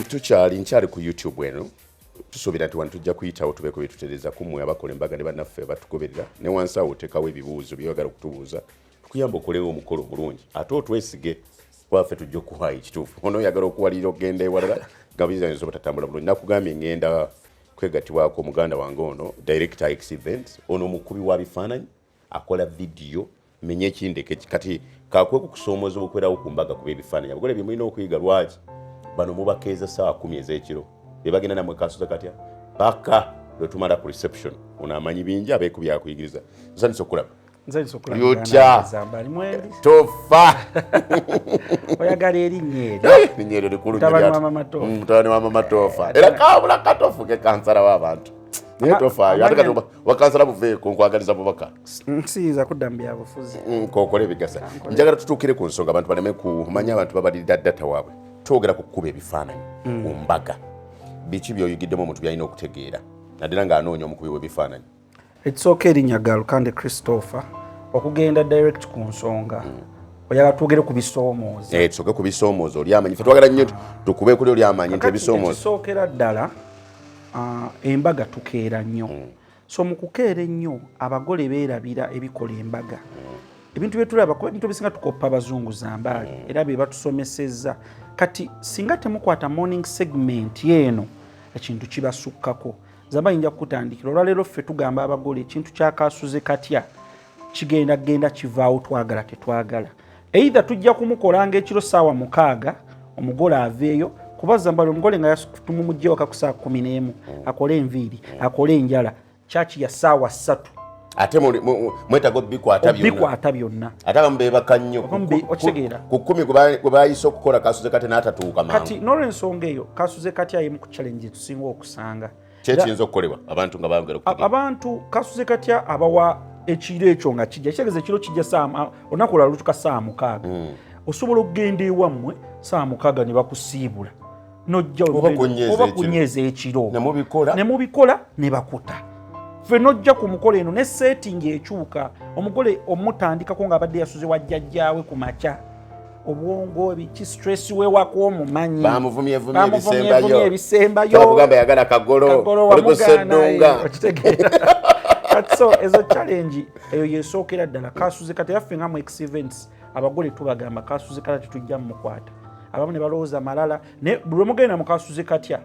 Tukyali nkyali ku YouTube eno. Tusuubira nti wano tujja kuyitawo tubeeko byetutereeza kummwe abakola embaga ne bannaffe abatugoberera. Ne wansi awo oteekawo ebibuuzo by'oyagala okutubuuza, tukuyamba okolewo omukolo obulungi, ate otwesige waffe tujja okuwaayo ekituufu. Onooyagala okuwalirira okugenda ewalala nga biyinza obutatambula bulungi. Nakugambye ngenda kwegattibwako muganda wange ono, Director X Events. Ono omukubi wa bifaananyi, akola vidiyo menye ekindeke. Kati kakweku kusoomooza okwerawo ku mbaga kuba ebifaananyi. Abagole bye mulina okuyiga, lwaki bano mubakeeza ssaawa 10 ez'ekiro be bagenda nammwe kasuze katya paka lwe tumala ku reception? Ono amanyi bingi, abeeku byakuyigiriza. Nsanyusa okulaba. Nzanyusa okulaba. Yotya? Zambali mwendi. Tofa. Oyagala erinnya eryo. Linnya eryo likulu nnyo. Mutabani lyatu. wa Mama Tofa. Mutabani wa Mama Tofa, era kabula katofu ke kansala w'abantu, naye tofaayo ate kati wakansala buveeko, nkwagaliza bubaka. Siyinza kudda mu byabufuzi. Kokola ebigasa. Njagala tutuukire ku nsonga, abantu baleme kumanya, abantu babalirira data waabwe. Twogera ku kukuba ebifaananyi ku mbaga. Biki by'oyigiddemu omuntu byalina okutegeera, naddala ng'anoonya omukubi w'ebifaananyi? Ekisooka, erinnya Galukande Christopher. Okugenda direct ku nsonga, oyagala twogere ku bisoomooza? Eh, tusooke ku bisoomooza. Oli amanyi, fe twagala nnyo tukube kuli oli amanyi nti Kakati ebisoomooza. Ekisookera ddala, embaga tukeera nnyo. So mu kukeera ennyo, abagole beerabira ebikola embaga, ebintu byetulaba, kuba ebintu ebisinga tukoppa abazungu, Zambaali, era be batusomesezza. Kati singa temukwata morning segment eno, ekintu kibasukkako. Zamba, nja kukutandikira olwaleero. Ffe tugamba abagole ekintu kyakasuze katya kigenda genda kivaawo, twagala tetwagala. Either tujja kumukolanga ekiro saawa 6, omugole aveeyo, kuba Zambali omugole nga tumumugje waka ku saa 11, akole enviiri, akole enjala, kyaki ya saawa 3. Ate mwetaaga obikwata byonna. Bikwata byonna. Ate abamu beebaka nnyo. Okitegeera? Ku 10 gwe bayise okukola kasuze kate n'atatuuka mangu. Kati n'olwensonga eyo, kasuze katya emu ku challenge etusinga okusanga. Kyekiyinza okukolebwa abantu nga bangera okutegeera? Abantu kasuze katya abawa ekiro ekyo nga kijja, kitegeeza ekiro kijja olunaku olwala lutuka saawa 6. Osobola okugenda ewammwe saawa 6 ne bakusiibula, nojja Oba kunyeeza oba ekiro. Kunyeeza ekiro. Ne mubikola. Ne mubikola ne bakuta. Ffe nojja ku mukolo eno ne setting ekyuka. Omugole omutandikako ng'abadde yasuze wa jjajjaawe ku makya, obwongo ebiki, stress wewako omumanyi. Bamuvumyevumye. Bamuvumyevumye. Ebisembayo. Ebisembayo. Twakugamba yagala kagolo. Kagolo. Oli ku Wamugaana, Sseddunga. okitegeera? Kati so ezo challenge eyo yesookera ddala, kasuze kati yaffe nga mu X Events abagole tubagamba kasuze kata tetujja mumukwata. Abamu ne balowooza malala, naye buli lwe mugenda mu kasuze katya,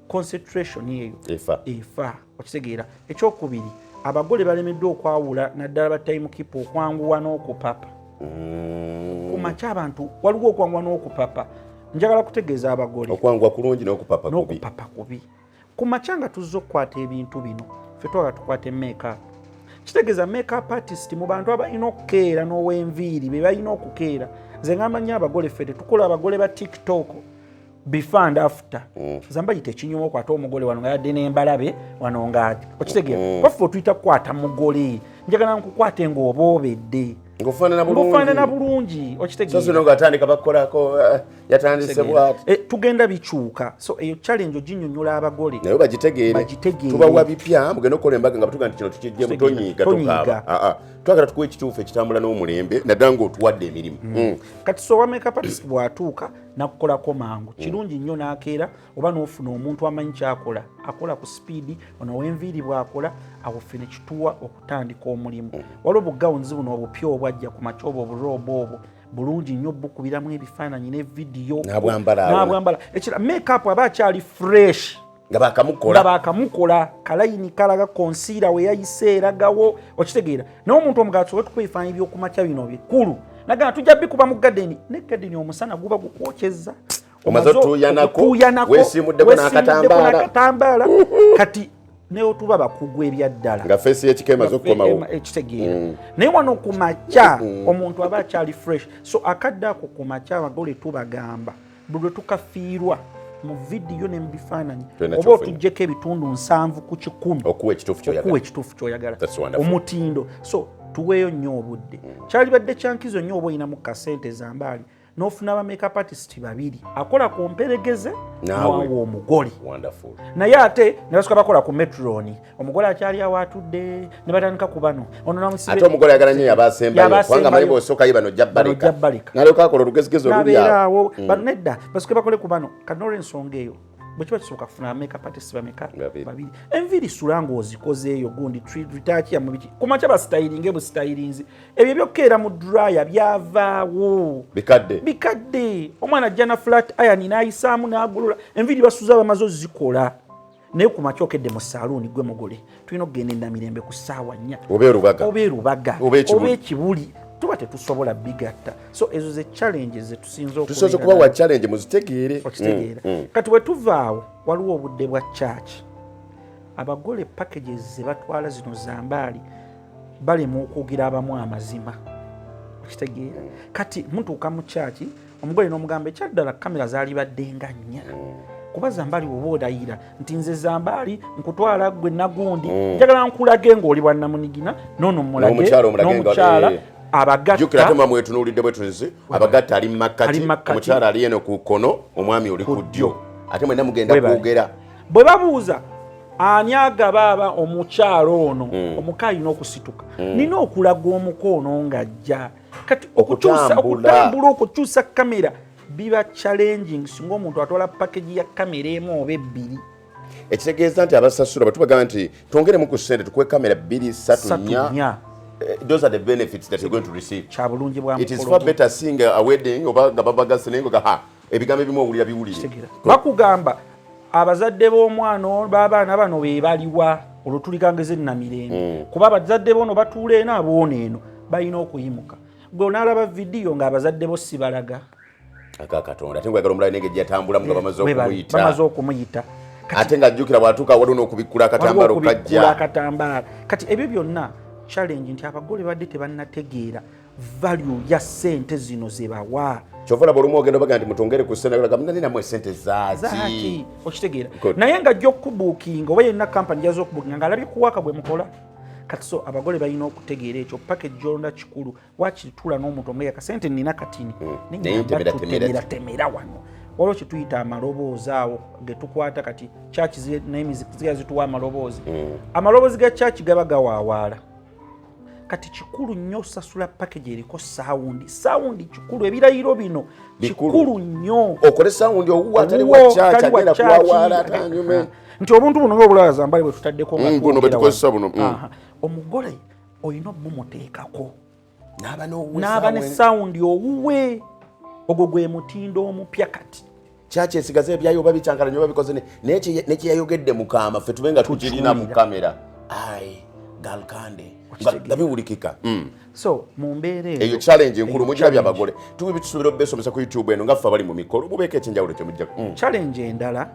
concentration eyo efa. Efa, okitegeera? Ekyokubiri, abagole balemeddwa okwawula, naddala ba time keeper, okwanguwa n'okupapa. Ku makya abantu waliwo okwanguwa n'okupapa. Njagala kutegeeza abagole, okwanguwa kulungi n'okupapa kubi. N'okupapa kubi. Ku makya nga tuzze okukwata ebintu bino, ffe twagala tukwate makeup, kitegeeza makeup artist mu bantu abalina okukeera n'ow'enviiri be balina okukeera. Nze ngamba nnyo abagole, ffe tetukola abagole ba TikTok before and after. Zamba yita ekinyuma okwata omugole wano nga yadde n'embalabe wano ngaati, okitegeera? Waffe otuyita kukwata mugole, njagala nkukwate ng'oboobedde, ng'ofaanana ng'ofaanana bulungi. Bulungi, So okitegeera? sino ng'atandika bakukolako, yatandise bwati. Tugenda bikyuka. So eyo challenge oginyonyola abagole. Naye bagitegeere. Bagitegeere. Tubawa bipya, mugende okukola embaga nga batuga nti kino tukijjemu. Kitegeera. Tonyiiga. Tonyiiga. Tokaaba. Ah, ah. Twagala tukuwa ekituufu ekitambula n'omulembe, naddala ng'otuwadde emirimu. Kati so owa makeup artist bw'atuuka nakukolako mangu, kirungi nnyo n'akeera, oba n'ofuna omuntu amanyi kyakola, akola ku speed. Ono ow'enviiri bw'akola, awo ffe ne kituwa okutandika omulimu. Waliwo obugawunzi buno obupya obwajja ku makya, obwo oburobe obwo bulungi nnyo, bukubiramu ebifaananyi ne vidiyo. N'abwambala awo. N'abwambala. Ekira makeup aba akyali fresh. Nga nga bakamukola. Bakamukola, kalayini kalaga, concealer we yayise eragawo, okitegeera? Naye omuntu omugala tusobola tukuba ebifaananyi by'okumakya bino bikulu, nagamba tujja bikuba mu garden, ne garden omusana guba gukwokyeza. Omaze otuuyanako, otuuyanako, weesiimuddeko weesiimuddeko n'akatambaala. N'akatambaala. Kati neyo tuba bakugu ebyaddala. Nga face y'ekika emaze okukomawo. Ekitegeera? Naye wano ku makya omuntu aba akyali fresh, so akadde ako ku makya abagole tubagamba buli lwe tukafiirwa mu vidiyo ne mu bifaananyi, Tolina oba ky'ofunye. otuggyeko ebitundu 70%. Okuwa ekituufu okuwa kyoyagala. Ekituufu kyoyagala. That's wonderful. Omutindo. So tuweeyo nnyo obudde. Kyalibadde kyankizo nnyo oba olinamu kasente zambaali. N'ofuna ba makeup artist babiri, akola ku mperegeze Naawe. n'awa omugole. Wonderful. Naye ate ne basooka bakola ku matron, omugole akyali awo atudde, ne batandika ku bano, ono namusibe. Ate omugole ayagala nnyo yabasembayo, Yabasembayo. kubanga manyi bw'osookayo bano ojja Bano baleka. ojja baleka. Nalyoka akola olugezigezi oluli Nabeera awo. awo. Bano nedda, basooke bakole ku bano. Kati n'olwensonga eyo, bwe kiba kisoboka, kufuna makeup artist bameka? Babiri. Babiri. Enviiri sula ng'ozikozeeyo gundi retouch yamu biki, kumakya basitayiringe busitayirinzi. Ebyo byokkeera mu dryer byavaawo. Bikadde. Bikadde. Omwana ajja na flat iron n'ayisaamu n'agulula enviiri, basuza bamaze ozikola. Naye ku makya okedde mu saluuni, gwe mugole, tulina okugenda enamirembe ku ssaawa 4. Oba erubaga. Oba erubaga. Oba Ekibuli. Oba Ekibuli. Tuba tetusobola bigatta. So ezo ze challenges zetusinza. Tusoose kubawa challenge muzitegeere. Okitegeera? Kati bwe tuvaawo, waliwo obudde bwa church. Abagole packages ze batwala zino zambaali, balema okwogera abamu amazima, okitegeera? Kati mutuuka mu kyaki, omugole n'omugamba ekyaddala kamera zaali badde nga nnya, kuba zambaali oba olayira nti nze zambaali nkutwala gwe nagundi, njagala nkulage ng'oli bwannamunigina, noono mulage. N'omukyala omulage nga- N'omukyala. Abagatta. Jjukira ate mwamwetunuulidde bwe tunzi, abagatta ali mu makkati. Ali mu makkati. Omukyala ali eno ku kkono, omwami oli ku ddyo, ate mwenna mugenda Webale. kwogera. Bwe babuuza ani agaba aba omukyalo ono, omuka alina okusituka, nina okulaga omuka ono ng'ajja. Kati okukyusa Okutambula. Okutambula, okukyusa kamera biba challenging singa omuntu atwala package ya kamera emu oba ebbiri. Ekitegeeza nti abasasula bwe tubagamba nti twongeremu ku ssente tukuwe kamera bbiri, ssatu, Ssatu, nnya, nnya. Those are the benefits that you're going to receive. Kya bulungi bwa It is mukolo far gwo. better seeing a wedding oba nga babagase naye nga ha ebigambo ebimu owulira biwulire. Kitegeera. Bakugamba abazadde b'omwana b'abaana bano be baliwa, olwo tulikangeze namirembe, kuba abazadde boono batuula eno, aboono eno balina okuyimuka. Gwe onaalaba vidiyo ng'abazadde bo sibalaga. Aka Katonda, ate ngwagala omulabi nenge gyatambulamu nga bamaze Webale, okumuyita. Bamaze okumuyita. Kati Ate ng'ajjukira bw'atuuka waliwo n'okubikkula waliwo akatambaalo okubikkula kajja. Akatambaala. Kati ebyo byonna challenge nti abagole badde tebannategeera value ya ssente zino ze bawa. Kyova olaba olumu ogenda obaga nti mutongere ku ssente, nani namwe ssente zaaki? Zaaki, okitegeera? Good. Naye nga ajja okubuukinga oba yenna kampani gyaza okubuukinga ng'alabye kuwaka bwe mukola. Kati so abagole balina okutegeera ekyo. Package gyolonda kikulu. Wakiri tuula n'omuntu omugega kasente nina katini. Naye ntemera, temera. Temera temera wano waliwo kyetuyita amaloboozi awo getukwata. Kati church n'emiziki ziga zituwa amaloboozi. Amaloboozi ga church gaba gawaawaala. Kati kikulu nnyo osasula package eriko sound. Sound kikulu, ebirayiro bino Bikulu. kikulu nnyo. Okole sound owuwo atali Owuwo, wa church tali wa agenda church. kuwawaala atanyume. Nti obuntu buno nga obulala zambali bwe tutaddeko nga Buno bwe twogera tukozesa wano. buno. Aha. Omugole olina obumuteekako n'aba n'owuwe. N'aba ne sound owuwe. Ogwo gwe mutindo omupya kati. Kyaki esigaze ebyayo oba bikyankalanye oba bikoze naye nekyeyayogedde mukama ffe tube nga tukirina mu Tukiwulira. kamera ai galkande nga biwulikika. So mu mbeera Eyo challenge enkulu. Eyo Mugirabye challenge. Abagole tubi bitusuubira obesomesa ku YouTube eno nga ffe abali mu mikolo, mubeeko ekyenjawulo kyemujja. Challenge endala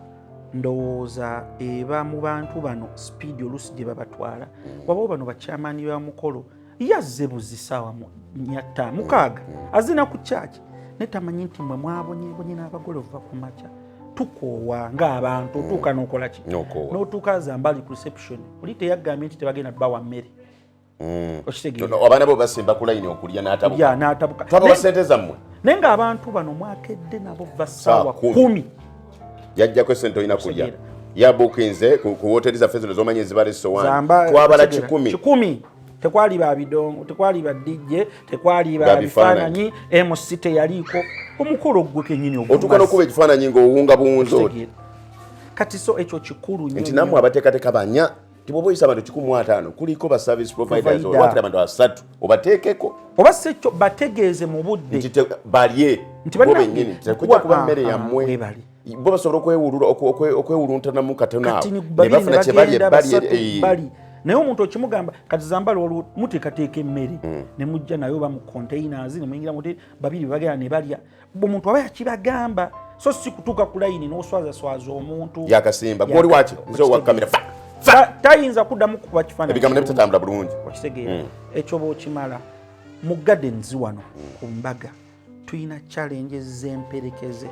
ndowooza eba mu bantu bano, speed oluusi gye babatwala. Wabawo bano bakyamaani ba mukolo, yazze buzi saawa 4, 5, 6, azina ku kyaki, naye tamanyi nti mwe mwabonyebonye n'abagole ova ku makya. Tukoowa ng'abantu, otuuka n'okola ki? N'okoowa. N'otuuka zambali ku reception, oli teyagambye nti tebagenda bawa mmere, okitegeera? No, abaana bo basimba ku layini okulya n'atabuka. Ya, n'atabuka. Twabawa sente zammwe. Naye ng'abantu bano mwakedde nabo va ssaawa 10. 10. Yajjako esente, olina kulya. Okitegeera. Yabuukinze ku woteri zaffe zino zomanyi ezibala essowaani. Zamba Twabala okitegeera? 100. 100. Tekwali ba bidongo, tekwali ba DJ, tekwali ba Ba bifaananyi. bifaananyi, MC teyaliiko. Omukolo gwe kenyini Otuuka n'okuba ekifaananyi ng'owunga buwunzi oti. Okitegeera? Kati so ekyo kikulu nnyo Nti nnyo. nammwe abateekateeka banya ti bw'oba oyisa abantu 150, kuliko ba service providers. Provider. Olwakira abantu 300 obateekeko. Oba si ekyo, bategeeze mu budde. Nti balye Nti bo bannange, bennyini tekujja kuba mmere yammwe. Webale. Bo basobola okwewuluntanamu katono awo Kati ni ne babiri ne bafuna kye balya bagenda ebbali. basatu bali. Naye omuntu okimugamba kati zambali waliwo muteekateeka emmere ne mujja nayo oba mu containers ne muyingira mu babiri bagenda ne balya. Omuntu aba yakibagamba, so si kutuuka ku layini n'oswazaswaza omuntu. Yakasimba gwoli waki nze owa kamera fa. Tayinza kuddamu kukuba kifaananyi Ebigambo ne kirungi. bitatambula bulungi. Okitegeera? Ekyo bw'okimala, mu gardens wano ku mbaga tulina challenges z'emperekeze.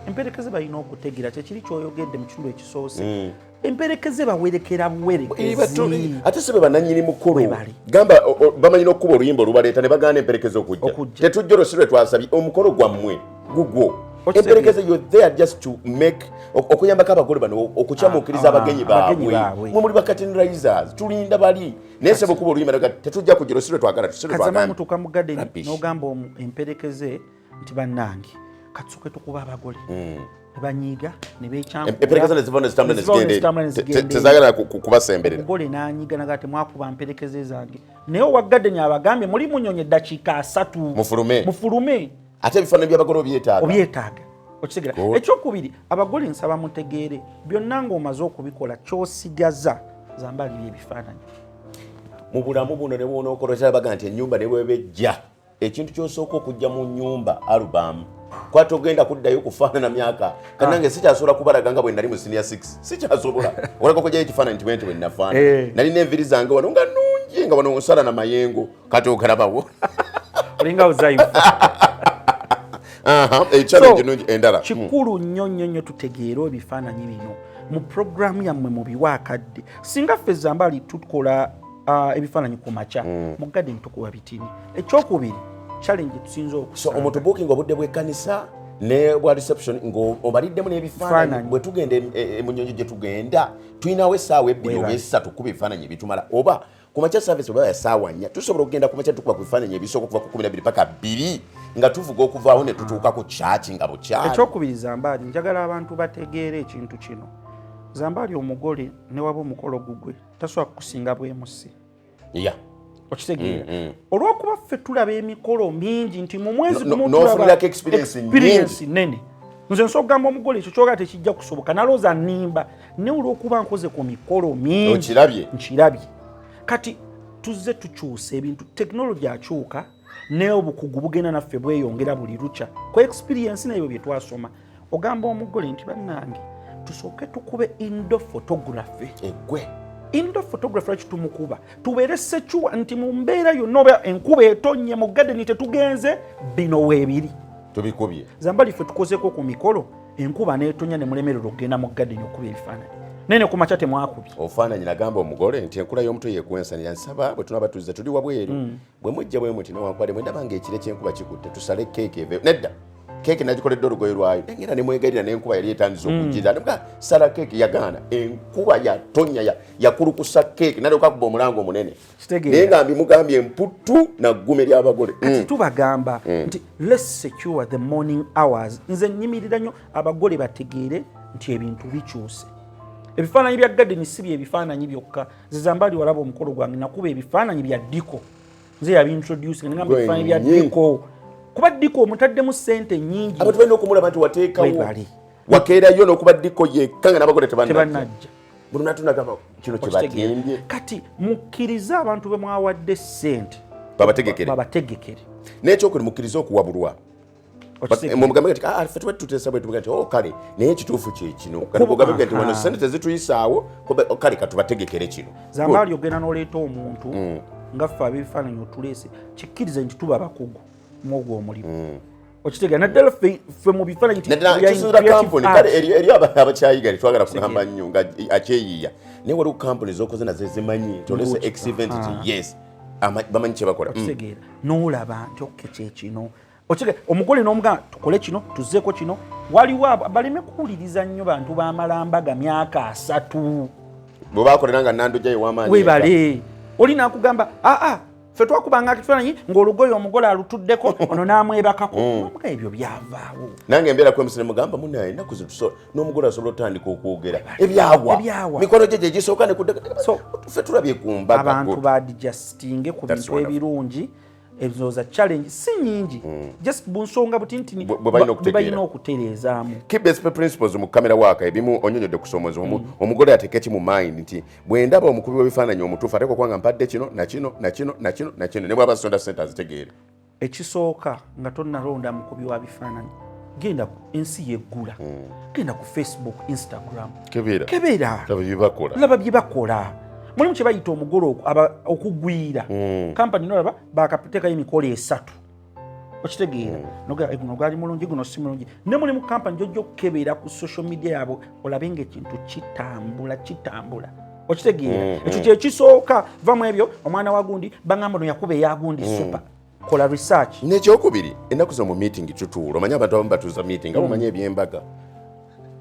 Emperekeze balina okutegeera kyekiri kyoyogedde mu kitundu ekisoose. Emperekeze bawerekera buwerekezi. Ate si be bannannyini mukolo. Webale. Gamba bamanyi n'okkuba oluyimba olubaleeta ne bagaana emperekeze okujja. Okujja. Tetujja, olwo si lwe twasabye, omukolo gwammwe gugwo. Okitegeera. Emperekeze, you're there just to make okuyambako abagole bano okukyamuukiriza abagenyi abagenyi baabwe. Baabwe. Mwe muli ba curtain raisers, tulinda bali, naye sebo kuba oluyimba naga, tetujja kugira, si lwe twagala, si lwe Kazama twagala. mutuuka mu garden Rubbish. n'ogamba emperekeze nti bannange, katusooke tukuba abagole, ne banyiiga ne beekyankula. Emperekeze ne ziva ne zitambula ne Ne zivawo ne zigenda zitambula ne eri. zigenda eri. Tezaagala kubasemberera. Omugole n'anyiga naga temwakuba mperekeze zange, naye owa garden abagambye muli munyonye eddakiika 30 Mufulume. Mufulume. Ate ebifaananyi by'abagole obyetaaga. Obyetaaga, okitegera? Good. Ekyokubiri, abagole nsaba mutegeere, byonna ng'omaze okubikola, kyosigaza zambali byebifaananyi. Mu bulamu buno ne bwonookola, baga nti ennyumba ne bweba ejja, ekintu ky'osooka okujja mu nnyumba album, kwata ogenda kuddayo kufaanana myaka. Kanange sikyasobola kubalaga nga bwe nali mu senior 6, sikyasobola. Oleka okujjayo ekifaananyi nti bwenti bwe nafaanana. Nalina enviri zange wano nga nnungi, nga wano nsala na mayengo, kati okalabawo. Olinga uzaifu. Challenge nungi endala. Kikulu nnyo nnyo nnyo tutegeere ebifaananyi bino mu puroguramu yammwe mubiwa akadde. Singa ffe Zambali tukola ebifaananyi ku makya, mu garden tukuba bitini. Ekyokubiri, challenge tusinza So okusanga. omuntu booking obudde bw'ekkanisa ne bwa reception ng'obaliddemu n'ebifaananyi. Bifaananyi. Bwe tugenda e Munyonyo gye tugenda, tulinawo essaawa 2 oba Webale. 3 kuba ebifaananyi ebitumala, oba ku makya service oba ya ssaawa 4, tusobola okugenda ku makya tukuba ku bifaananyi ebisooka okuva ku 12 paka 2, nga tuvuga okuvaawo ne tutuuka ku kyaki nga bukyali. Ekyokubiri, Zambaali, njagala abantu bategeere ekintu kino. Zambaali, omugole ne waba omukolo gugwe tasobola kukusinga bwemusi. Okitegeera? Olw'okuba ffe tulaba emikolo mingi nti mu mwezi gumu tulaba N'ofunirako experience. Experience nene. Nze nsobola okugamba omugole ekyo kyogaa tekijja kusoboka, nalowooza nnimba, naye olw'okuba nkoze ku mikolo mingi, Okirabye. Nkirabye. Kati tuzze tukyusa ebintu, tekinologi akyuka, naye obukugu bugenda naffe bweyongera buli lukya ku experience nebyo bye twasoma. Ogamba omugole nti bannange, tusooke tukube indoor photography. Eggwe. Indoor photography lwaki tumukuba? Tubeere secure nti mu mbeera yonna, oba enkuba etonnye, mu garden tetugenze, bino weebiri. Tubikubye. Zambali, ffe tukozeko ku mikolo enkuba n'etonya ne mulemererwa okugenda mu garden okuba ebifaananyi, naye ne ku makya temwakubye. Ofaananyi nagamba omugole nti enkula y'omutwe yekuwensanira, nsaba bwe tunaba tuzze tuli wabweru, bwe mujja bwe muti, newankubadde bwe ndaba ng'ekire ky'enkuba kikutte, tusale keeki eve. Nedda, keeki nagikoledde olugoye lwayo, nengenda nemwegalira n'enkuba yali etandise okujjira. Nemuga sala keeki, yagaana. Enkuba yatonya, yakulukusa keeki, nalyoka akuba omulanga omunene. Kitegeera. Naye nga mbimugambye emputtu naggume ly'abagole. Kati tubagamba nti let's secure the morning hours. Nze nyimirira nnyo abagole bategeere nti ebintu bikyuse. Ebifaananyi bya garden si byebifaananyi byokka. Zizambali, walaba omukolo gwange, nakuba ebifaananyi bya décor, nze yabintroduce, ngamba ebifaananyi bya Gwe décor, kuba décor omutaddemu sente nyingi. Abantu balina okumulaba nti wateekawo. Webale. Wakeerayo n'okuba décor yekka nga n'abagole tebannajja. Tebannajja. Buli natunagamba kino Okitegeera? kyebatimbye. Kati mukkirize abantu be mwawadde sente Babategekere. Babategekere. N'ekyokuli, mukkirize okuwabulwa. Okitegeera? Mugambe nti "Ah, ffe tuba tuteesa bwe tuvuga nti oh kale, naye ekituufu kye kino." Kati mugambe nti wano sente tezituyisaawo, oh, kale katubategekere kino. Zambaali, ogenda n'oleeta omuntu nga ffe ab'ebifaananyi otuleese, kikkirize nti tuba bakugu mwogwo omulimu. Okitegeera? Naddala ffe mu bifaananyi nti Naddala we are in kisinzira creative kampuni. art. Kale eri abakyayiga tetwagala kugamba nnyo nga akyeyiiya, naye waliwo kampuni zokoze nazo ezimanyi nti olese x event nti yes, bamanyi kye bakola. Okitegeera? N'olaba nti okay, kyekino. Okitegeera? Omugole n'omugamba tukole kino, tuzzeeko kino. Waliwo baleme kuwuliriza nnyo bantu b'amalambaga myaka 30. Bwe bakolera nga nandojja ew'amaanyi. Webale. Oli nakugamba, aa, ffe twakubanga ekifaananyi ng'olugoye omugole alutuddeko, ono n'amwebakako. Nomuga ebyo byavaawo. Nange embeera kwemusi nemugamba munaye, ennaku zitusobola n'omugole asobola otandika okwogera ebyawa. Ebyawa. Mikono gye gyegisooka nekudda. So, ffe tulabye ku mbaga. Abantu baadjustinge ku That's bintu wonderful. ebirungi. Ezo challenge si nyingi, just bunsonga butintini Bwe balina bwe okutegeera. balina okutereezaamu. Key best principles mu camera work, ebimu onyonyodde kusomooza. Omugole ateeke ki mu mind nti bwe ndaba omukubi w'ebifaananyi omutuufu, ate okuba nga mpadde kino nakino nakino nakino nakino, ne bwaba sonda sente azitegeere? Ekisooka, nga tonnalonda mukubi wa bifaananyi, genda ku ensi yeggula, genda ku Facebook, Instagram. Kebeera. Kebeera. Laba bye bakola. Laba bye bakola. Mulimu kye bayita omugole okugwira kampani, nolaba bakateekayo emikolo esatu. Okitegeera? Noga guno gwali mulungi, guno si mulungi. Ne muli mu kampani, gyojja okukebera ku social media yaabwe, olabe nga ekintu kitambula, kitambula. Okitegeera? Ekyo kyekisooka. Vamu ebyo, omwana wa gundi baŋŋamba no yakuba eya gundi super. Kola research. Nekyokubiri, ennaku zo mu meeting tutuula, omanyi abantu abamu batuuza meeting nga omanyi ebyembaga.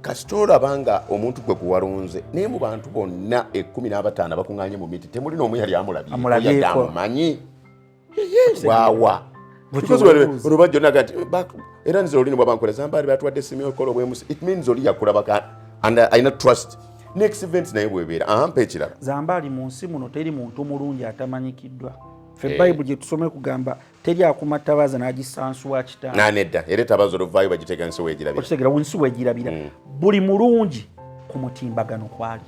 Kasita olaba nga omuntu gwe guwalonze, naye mu bantu bonna 15 abakuŋŋaanye mu meeting, temuli n'omu yali amulabyeko. Amulabyeko. Yadde amumanyi waawa. Butyo. Because Webuuza. Olubajjo naga nti era nze olini bwabankola zambaali batuwadde simu okola obwemusi, it means oli yakulabaka and alina trust. Next event naye bwebeera ampa ekirala. Zambaali, mu nsi muno teri muntu mulungi atamanyikiddwa. Ffe Bayibuli gye tusome kugamba teri akuma tabaaza n'agisansuwa kitaano. Nanedda, era etabaza oluvaayo bagiteeka nsi weegirabira. Okitegeera? Nsi weegirabira. Buli mulungi ku mutimbagano kwali.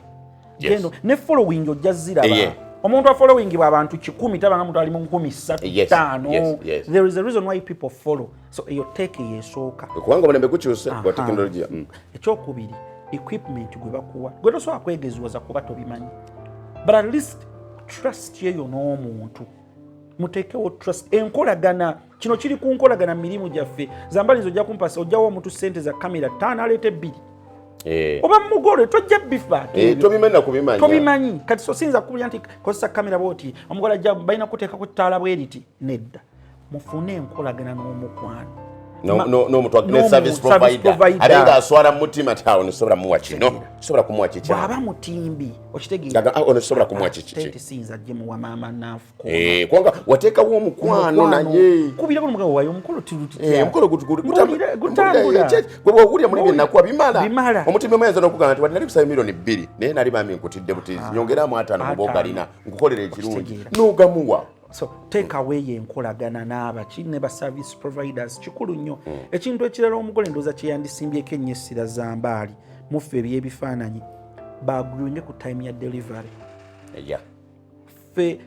Gendo ne following ojja ziraba. Omuntu afollowingibwa abantu 100 tabanga muntu ali mu 3000, 5. There is a reason why people follow. So eyo teeke yesooka. Kubanga omulembe gukyuse gwa tekinologiya. Ekyokubiri, equipment gwe bakuwa, gwe tosobola kwegeziwaza kuba tobimanyi, but at least trust yeyo n'omuntu, muteekewo trust, enkolagana. Kino kiri ku nkolagana mu mirimu gyaffe. Zambalizo, ojja kumpasa, ojjawo omuntu sente za kamera ttaano, aleeta ebbiri. Oba mugole tojja bifaako ebyo. Tobimanyi nakubimanya. Tobimanyi. Kati so siyinza kukubulira nti kozesa kamera bwoti, omugole ajja balina kuteekako ttaala bweriti. Nedda, mufune enkolagana n'omukwano. N'omuntu ne service service provider provider. Ate ng'aswala mu mutima nti awo nesobola muwa kino, sobola kumuwa kikya. Bw'aba mutimbi, okitegeera? Aga, ono sobola kumuwa kiki. Tenti siyinza gye muwa maama nanfuko. Kubanga wateekawo omukwano naye. Kubirako nomugabo wayo omukolo. Omukolo Gutambula. Gwe bwowulira muli byenakuwa bimala. Bimala. Omutimbi omuyinza n'okugamba nti wadde nali kusaba miliyoni 2, naye nali bambi nkutidde butizi, nyongeramu 50 muba ogalina, nkukolera ekirungi. Okitegeera. N'ogamuwa. So take away enkolagana n'abaki ne ba service providers, kikulu nnyo. Ekintu ekirala omugole ndowooza kyeyandisimbyeko ennyo essira, zambaali muffe ebyebifaananyi, baagreeinge ku time ya delivery. Ffe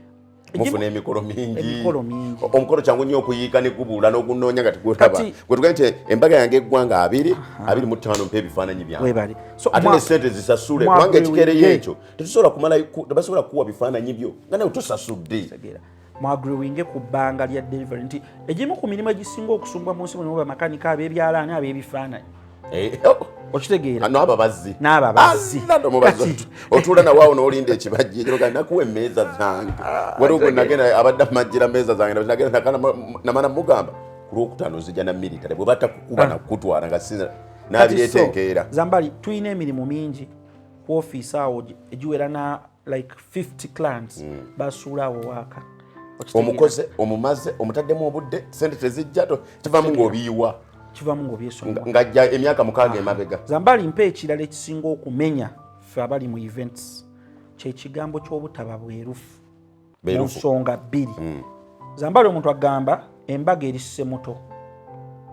Mufuna emikolo mingi. Emikolo mingi. Omukolo kyangu nnyo okuyiika ne gubuula n'ogunoonya nga tegulaba. Gwe tugambe nti embaga yange eggwanga 2025, mpa ebifaananyi byange. Webale. So, ate ne sente zisasule, kubanga ekikeereyo ekyo tetusobola kumala tebasobola kuwa bifaananyi byo nga nawe tosasudde. Tegeera. Mwagreeinge ku bbanga lya delivery nti egimu ku mirimu egisinga okusumbwa mu nsi muno, bamakanika, ab'ebyalaani, ab'ebifaananyi. Oh. Okitegeera? N'ababazzi. N'ababazzi. Ah, n'omubazi. Otuula nawe awo n'olinda ekibajja ekiro, ga nakuwa emmeeza zange. Waliwo gwe nagenda abadde amajjira mmeeza zange, nagenda namala mugamba ku Lwokutaano nzija na military, bwe batakukuba nakutwala nga sinza Kati n'abireeta so, enkeera. Zambali, tulina emirimu mingi ku ofiisi awo egiwera na like 50 clients basuula awo waaka. Okitegeera? Omukoze, omumaze, omutaddemu obudde, sente tezijja, kivamu ng'obiyiwa. Kivamu ng'obyesonyiwa. Ng'ajja emyaka 6 emabega. Zambali, mpa ekirala ekisinga okumenya ffe abali mu events, kyekigambo ky'obutaba bwerufu mu Beerufu. nsonga bbiri. Zambali, omuntu agamba embaga eri Ssemuto,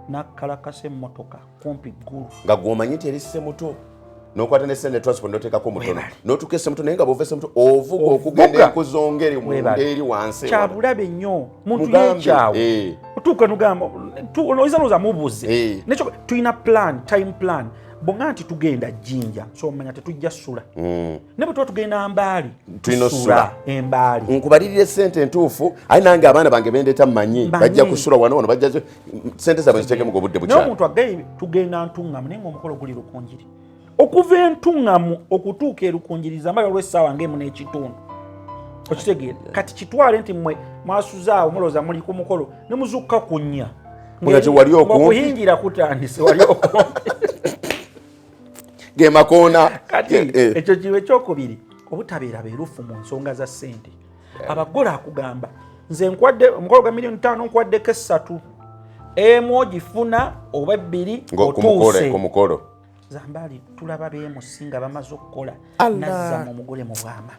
nakkalakasa emmotoka kumpi ggulu. Nga gwomanyi nti eri Ssemuto, n'okwata ne sente transport n'oteekako mutono, Webale. n'otuuka eSsemuto, naye nga bw'ova eSsemuto ovuga okugenda enkuzongeri munda Webale. eri wansi. Kyabulabe nnyo muntu Mugambe, yekyawe otuuka nogamba oyinza noza mubuze. Nekyo tulina plan, time plan bwonga nti tugenda Jjinja, so omanya tetujja sula, ne bwe tuba tugenda Mbaali, Tulina tusula osula. Embaali. Nkubalirire sente entuufu, aye nange abaana bange bendeeta mmanyi Mmanyi. bajja kusula wano wano, bajja sente zaabwe nziteekemu obudde Naye bukyali. omuntu agaye tugenda Ntuŋŋamu, naye ngaomukolo guli Lukunjiri, okuva Entuŋŋamu okutuuka eRukunjiri zambala olwessaawa ngaemu n'ekitundu. Okitegeera? Kati kitwale nti mmwe mwasuzaawo, mulowooza muli ku mukolo, ne muzukka ku 4. Nga wali okumpi. Okuhingira kutandise, wali okumpi. Ge makoona. Kati ekyo kiwe ekyokubiri, obutabeera beerufu mu nsonga za ssente. Abagole akugamba nze nkwadde omukolo gwa miliyoni 5, nkwaddeko 3, emu ogifuna oba 2. Ngo ku mukolo. Otuuse. Ku mukolo. Zambaali, tulaba beemusi nga bamaze okukola, Allah. nazza mu mugole mu bwama.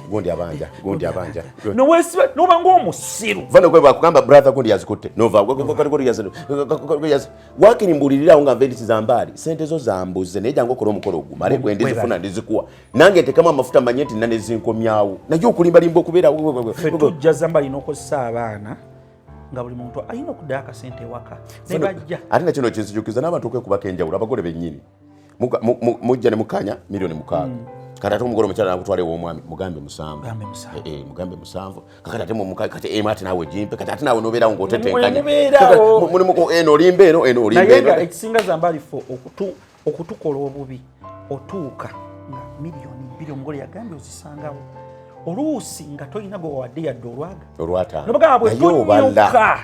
Gundi abanja, gundi abanja. Nowesiba noba ngaomusiru. Vano gwe bakugamba brother gundi yazikutte, nova wakiri mbulirirawo nga nve nditi zambaali sente zo zambuze, naye jangu okola omukolo ogumale, gwe ndizifuna, ndizikuwa nange ntekemu amafuta, manye nti nna nezinkomyawo, naye okulimbalimba okubeera. Ffe tujja, Zambali, n'okozesa abaana nga buli muntu alina okuddayo akasente ewaka ne bajja. Ate nakino kinzijukiza n'abantu okwekubako enjawulo, abagole bennyini. Mujja ne mukanya miliyoni 6. Kati ate omugole omukyala nakutwala ew'omwami, mugambe 7. Mugambe 7. Mugambe 7. Kakati ate kati emu ate naawe gimpe, kati ate naawe nobeerawo ng'otetenkanya. Mubeerawo. Mulimu eno olimba eno, eno olimba Naye nga eno. Ekisinga Zambaali ffe okutukola obubi, otuuka nga 2 miliyoni omugole yagambye ozisangawo, oluusi nga tolina gwe wawadde yadde olwaga. Olwataano. Nobagamba bwe Naye obala. tunyuka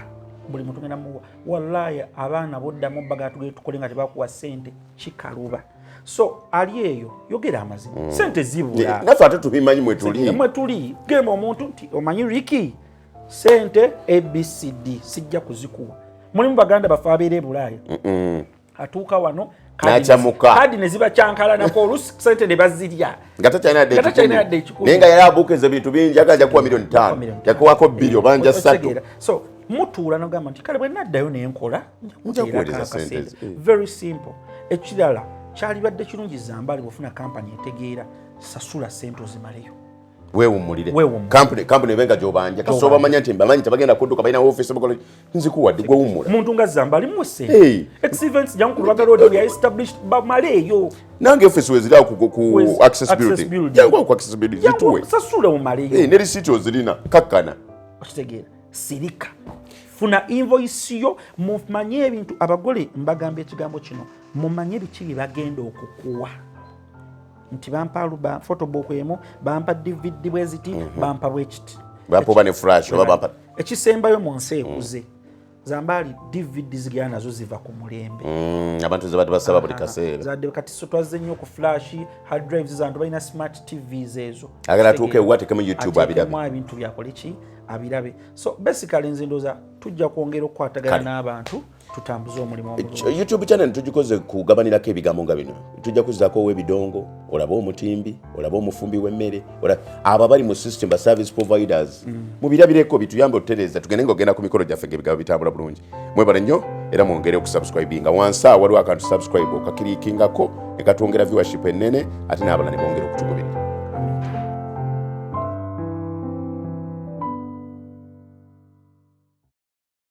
buli muntu ngenda muwa. Wallahi abaana boddamu baga tugende tukole nga tebakuwa ssente, kikaluba. So ali eyo yogera amazima, ssente zibula. Naffe ate tubimanyi mwe tuli. Mwe tuli. Gamba omuntu nti omanyi Riki, sente ABCD sijja kuzikuwa. Mulimu baganda baffe abeera e Bulaaya, atuuka wano N'akyamuka. Kadi ne ziba kyankalanako, oluusi sente ne bazirya. Nga takyalina yadde Nga takyalina 1,000. yadde 1,000. Naye nga yali abuukiza ebintu bingi, agala ajja kuwa miliyoni 5, Miliyoni 5. yakuwako 2 obanja 3. Okitegeera? So mutuula nogamba nti kale bwe naddayo nenkola Nja nja kuweereza kuteerako sente akasente. zi. Very simple. Ekirala, kyalibadde kirungi Zambaali bwofuna kampani etegeera, sasula sente ozimaleyo. Weewummulire. Weewummulire. Kampuni ebe nga gyobanja, kasita obamanya nti mbamanyi tebagenda kudduka, balina ofiisi, bakola, nzikuwadde, gwe wummula. Muntu nga Zambaali muwe Hey. sente. X Events, jangu ku Lubaga Road, we are established, bamaleeyo. Nange office wezirawo ku Access Access Building. Building. Jangu ku Access Building, zituwe. Jangu sasula omaleeyo. Ne receipt ozirina, kakkana. Okitegeera? Sirika, funa invoice yo, mumanye ebintu. Abagole mbagamba ekigambo kino, mumanye biki bye bagenda okukuwa, nti bampa photobook emu, bampa DVD bwe ziti, bampa bwe kiti. Bampa oba ne flash oba bampa. Ekisembayo, mu nsi ekuze, Zambaali, DVD zigenda nazo ziva ku mulembe. Abantu ze badde basaba buli kaseera. Zadde kati so twazze nnyo ku flash, hard drives, zantu balina smart TVs ezo. Agala atuuke ewe ateekemu YouTube abirabe. Ateekemu ebintu byakole ki, abirabe. So basically nze ndowooza tujja kwongera okukwatagana Kale. n'abantu, tutambuze omulimu omulungi. YouTube channel tugikoze kugabanirako ebigambo nga bino. Tujja kuzaako ow'ebidongo, olabe omutimbi, olabe omufumbi w'emmere, abo abali mu system, ba service providers, mubirabireko bituyambe otutereeza, tugende nga ogenda ku mikolo gyaffe ng'ebigambo bitambula bulungi. Mwebale nnyo, era mwongere okusubscribinga. Wansi awo waliwo akantu subscribe, okakirikingako ne katwongera viewership ennene, ate n'abalala ne bongera okutugoberera.